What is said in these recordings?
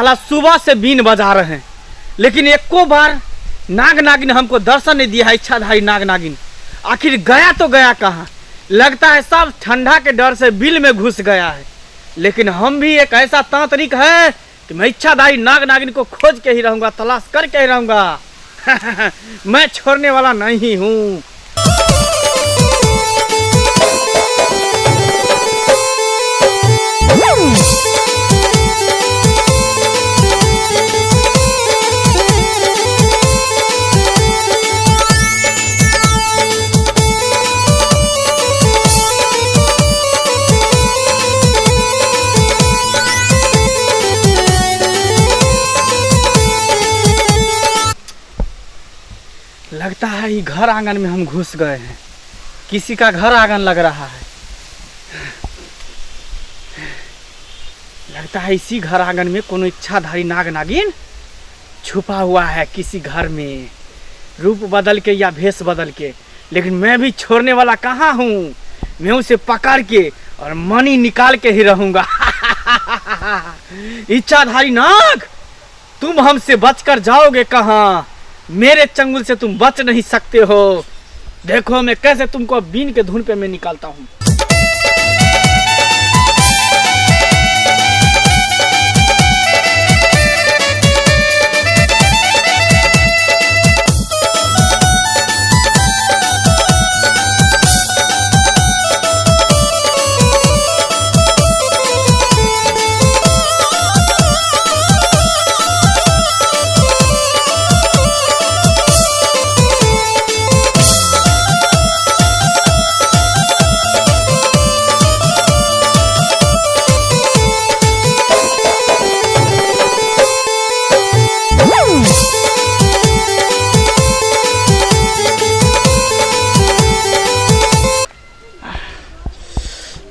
साला सुबह से बीन बजा रहे हैं, लेकिन एको बार नाग नागिन हमको दर्शन नहीं दिया है। इच्छाधारी नाग नागिन आखिर गया तो गया कहाँ? लगता है सब ठंडा के डर से बिल में घुस गया है। लेकिन हम भी एक ऐसा तांत्रिक है कि मैं इच्छाधारी नाग नागिन को खोज के ही रहूंगा, तलाश करके ही रहूंगा। मैं छोड़ने वाला नहीं हूँ। लगता है ये घर आंगन में हम घुस गए हैं। किसी का घर आंगन लग रहा है। लगता है इसी घर आंगन में कोनो इच्छाधारी नाग नागिन छुपा हुआ है किसी घर में, रूप बदल के या भेष बदल के। लेकिन मैं भी छोड़ने वाला कहाँ हूँ? मैं उसे पकड़ के और मनी निकाल के ही रहूंगा। इच्छाधारी नाग, तुम हमसे बचकर जाओगे कहाँ? मेरे चंगुल से तुम बच नहीं सकते हो। देखो मैं कैसे तुमको बीन के धुन पे मैं निकालता हूँ।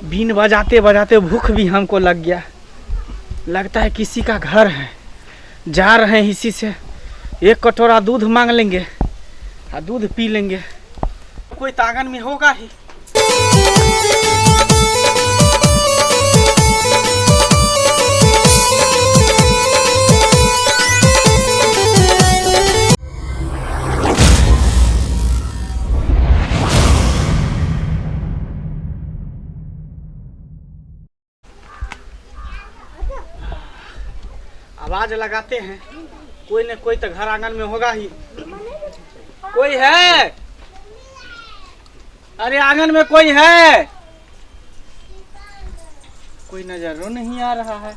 बीन बजाते बजाते भूख भी हमको लग गया। लगता है किसी का घर है। जा रहे हैं इसी से एक कटोरा दूध मांग लेंगे और दूध पी लेंगे। कोई तांगन में होगा ही। आवाज लगाते हैं, कोई न कोई तो घर आंगन में होगा ही। कोई है? अरे आंगन में कोई है? कोई नजरों नहीं आ रहा है।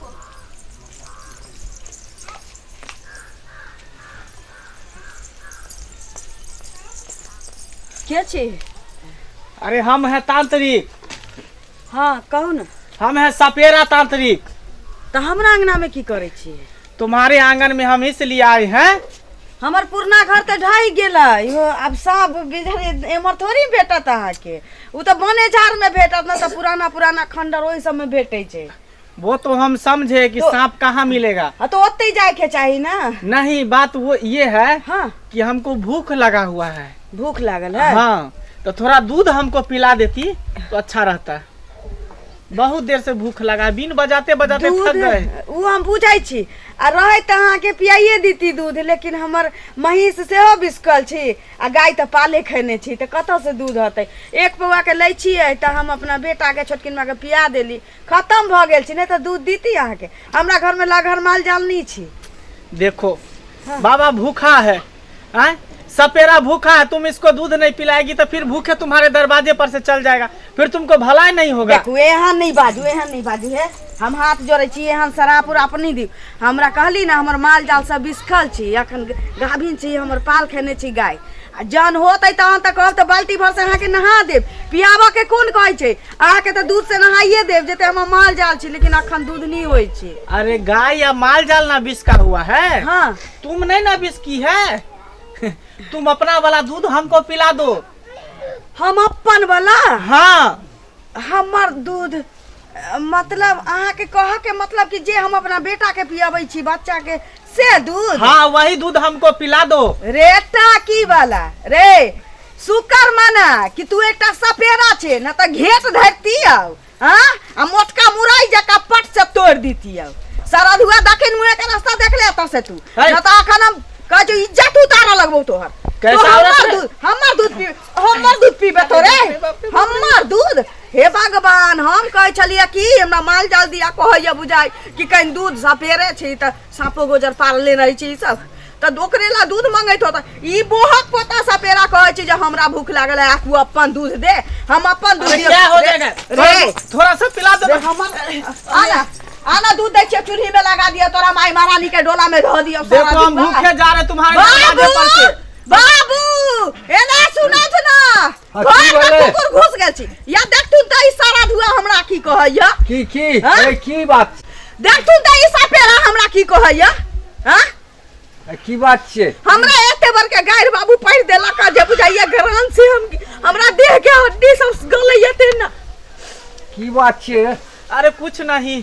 के छी? अरे हम हैं तांत्रिक। हाँ कहू ने। हम हैं सपेरा तांत्रिक। तऽ हमरा अंगना में की करै छी? तुम्हारे आंगन में हम इसलिए आए हैं। हमर पुरना घर तऽ ढहि गेलै, इहो आब साँप बिजहरी एम्हर थोड़ी भेटत अहाँके। ओ तऽ बने झाड़ में भेटत न तऽ पुराना पुराना खंडर ओहि सब में भेटै छै। वो तो हम समझे कि तो- सांप कहाँ मिलेगा। हाँ तो ओतै जाय के चाही ना। नहीं, बात वो ये है हाँ कि हमको भूख लगा हुआ है। भूख लागल है? हाँ, तो थोड़ा दूध हमको पिला देती तो अच्छा रहता। बहुत देर से भूख लगा, बीन बजाते बजाते दूध थक गए। ओ हम बुझै छी, आ रहै तऽ अहाँके पियाइए देती दूध, लेकिन हमर महींस सेहो बिसकल छी आ गाय तऽ पाले खेने छी, तऽ कतऽसँ दूध होतै? एक पौआके लै छियै तऽ हम अपना बेटाके छोटकिनमाके पिया देली, खतम भऽ गेल छी, नहि तऽ दूध देती अहाँके। हमरा घरमे लगहर माल जाल नहि छी। देखो हाँ। बाबा भूखा है, आय? सपेरा भूखा है, तुम इसको दूध नहीं पिलाएगी तो फिर भूखे तुम्हारे दरवाजे पर से चल जाएगा, फिर तुमको भला नहीं होगा। देखू, एहन नहीं बाजू, एहन नहीं बाजू हे, हम हाथ जोड़ै छी, एहन शराब उराप नहि दियौ। हमरा कहली ने हमर माल जाल सब बिसखल छी, अखन गाभिन छी, हमर पाल खेने छी गाय, आ जहन होतै तहन तऽ कहब तऽ बाल्टी भर से अहाँके नहा देब। पियाबऽ के कोन कहै छै? अहाँके तऽ दूध से नहाइए देब जते हमर माल जाल छी, लेकिन अखन दूध नहि होइ छै। अरे गाय या माल जाल ना बिस्का हुआ है। हाँ। तुम नहीं ना बिस्की है, तुम अपना वाला दूध हमको पिला दो। हम अपन वाला? हाँ। हमर दूध मतलब अहाँके कहऽ के मतलब कि जे हम अपना बेटा के पियाबै छी, बच्चा के, से दूध? हाँ, वही दूध हमको पिला दो। रे टाकी वाला रे, शुक्र मना कि तू एकटा सपेरा छे, न तऽ घेट धरती आउ हाँ, आ मोटका मुरई जकाँ पट से तोड़ दीती आउ। सरधुआ दक्षिण मुँहे के रास्ता एतऽ से तू है। न तऽ अखन हम कहै छौ इज्जत उतारऽ लगबौ तोहर। कैसा तू औरत हमर रे? दूध, हमर दूध पी, हमर दूध पीबे तोरे, बाप रे, हमर दूध। हे भगवान, हम कहै छलियै कि हमरा माल जाल दिया कहैया बुझाइ कि कनि दूध सपेरे छी तऽ साँपो गोजर पारले रहै छी ई सब, तऽ ओकरे ला दूध मंगैत होता। ई बोहक पोता सपेरा कहै छै जे हमरा भूख लागल है, तू अपन दूध दे, हम अपन दूध अरे दियौ। क्या हो रे- जाएगा? रे थोड़ा सा पिला दो रे हमर आना आना दूध दै छियै, चूल्ही में लगा दियौ, तोरा माई महारानी के डोला में धो दियौ सारा देखो हम दूध। भूखे जा रहे तुम्हारे दरवाजे पर से। बाबू, बाबू, एना सुनत ना। हाँ, की घर में भेलै? कुकुर घुस गेल छी या देखथुन तऽ ई सारा धुआ हमरा की कहैया। की की? हाँ? ए, की बात? देखथुन तऽ ई सपेरा हमरा की कहैया। हाँ? ए, की बात छियै? हमरा एते बड़का गारि बाबू पढ़ि देलक आ जे बुझाइया ग्रहण से हम हमरा देह के हड्डी सब गलैया ते ना। की बात छियै? अरे कुछ नहीं,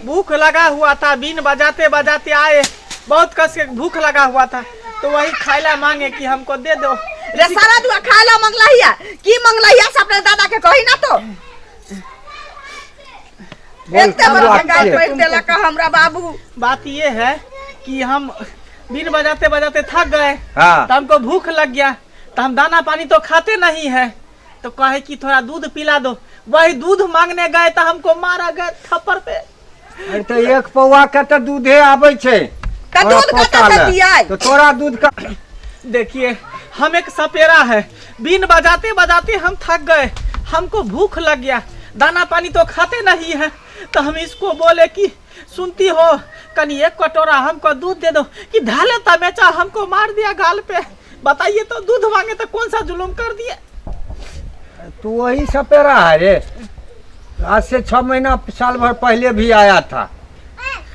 भूख लगा हुआ था, बीन बजाते बजाते आए, बहुत कस के भूख लगा हुआ था, तो वही खाइला मांगे कि हमको दे दो। रे सारा दुआ, खाइला मंगला हिया की मंगला हिया से अपने दादा के कही ना तो। बोल, एते की बड़का बात गारि छियै? पढ़ि देलक हमरा बाबू। बात ये है कि हम बीन बजाते बजाते थक गए। हाँ। तो हमको भूख लग गया, तो हम दाना पानी तो खाते नहीं है, तो कहे कि थोड़ा दूध पिला दो। वही दूध मांगने गए तो हमको मारा गए थप्पड़ पे। अरे तो एक पौआ के तो दूधे आबै छै। तऽ तोरा दूध कतऽ पोता से लए। दियै? तो तोरा दूध का देखिए, हम एक सपेरा है, बीन बजाते बजाते हम थक गए, हमको भूख लग गया, दाना पानी तो खाते नहीं है, तो हम इसको बोले कि सुनती हो, कनी एक कटोरा हमको दूध दे दो, कि ढाले तमेचा हमको मार दिया गाल पे। बताइए तो दूध मांगे तो कौन सा जुलूम कर दिए? तू वही सपेरा है रे? आज से 6 महीना साल भर पहले भी आया था।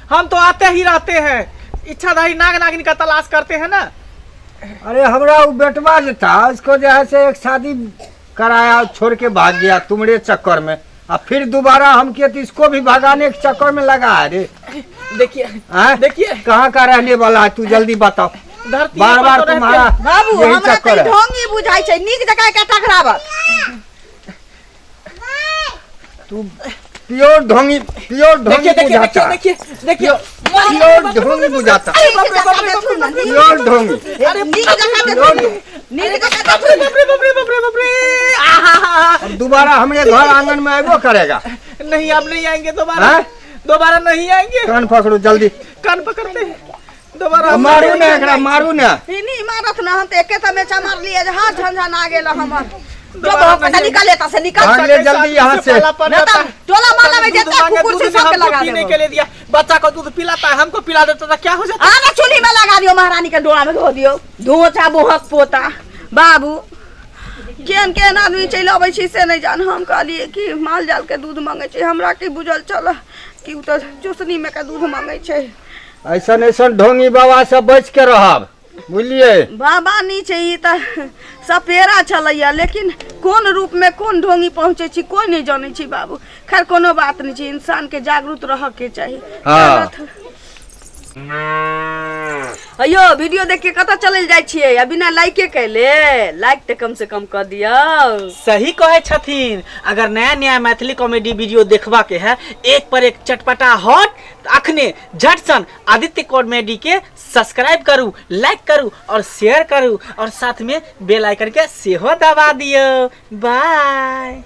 हम तो आते ही रहते हैं, इच्छाधारी नाग नागिन का तलाश करते हैं ना। अरे हमरा वो बेटवा जो था उसको जो है से एक शादी कराया, छोड़ के भाग गया तुम्हारे चक्कर में, आ फिर दोबारा हम किए तो इसको भी भगाने के चक्कर में लगा है रे। देखिए। आँय? देखिए। कहाँ का रहने वाला है तू, जल्दी बताओ। धरती बार पर बार तो रहते तुम्हारा हैं। बाबू, यही हमरा तऽ चक्कर ई है। ढोंगी बुझाइ छै, नीक जकाँ एकरा टकराबत। तू प्योर ढोंगी, प्योर ढोंगी देखिए देखिए। बुझाता। देखिए देखिए देखिए। प्योर ढोंगी बुझाता। नीक जकाँ देखू ने, नीक प्योर ढोंगी। अरे नीक जकाँ देखू ने, नीक जकाँ बाप रे देखू ने। बाप रे बाप रे बाप रे बाप रे, आहा। अब दोबारा हमरे घर आंगन में आबो करेगा? नहीं, अब नहीं आएंगे दोबारा। हाँ? दोबारा नहीं आएंगे। कान पकड़ू जल्दी। कान पकड़ते हैं, दोबारा हम मारू नहीं ने आएंगे। एकरा, मारू ने। ई नी मारत ना, हम तऽ एके तमेचा मारलियै जे हाथ झनझना गेल हमर। जो दोबारा बहुत नहीं। निकल एतऽ से, निकल। भाग ले जल्दी यहाँ से। पाला पड़ नहीं जाता तो है। टोला मोहल्ला में दूध जते मांगे, कुकुर दूध छै में सबके हमको लगा पीने देबो। के लिए दिया, बच्चा को दूध पिलाता है, हमको पिला देता था, क्या हो जाता? आना चूल्ही में लगा दियो, महारानी के डोला में धो दियो धोचा बोहक पोता। बाबू, केहन केहन आदमी चलि अबै छै से नहि जान। हम कहलियै कि माल जाल के दूध मंगै छै, हमरा की बुझल छल कि ओ तऽ चूसनी में के दूध मंगै छै। ऐसन ऐसन ढोंगी बाबा से बच के रहब, बुझलिए? बाबा नहि छै, ई तऽ सपेरा छलैया, लेकिन कोन रूप में कोन ढोंगी पहुँचै छी कोइ नहि जानै छी बाबू। खैर कोनो बात नहि छै, इंसान के जागरूक रहऽ के चाही। हाँ। अयो वीडियो देख के कतऽ चलल जाइ छियै आ बिना लाइके कैले? लाइक तऽ कम से कम कऽ दियौ। सही कहे छथिन। अगर नया नया मैथिली कॉमेडी वीडियो देखबा के है, एक पर एक चटपटा हॉट, तऽ अखने झटसन आदित्य कॉमेडी के सब्सक्राइब करू, लाइक करू और शेयर करू और साथ में बेल आइकन के सेहो दबा दियौ। बाय।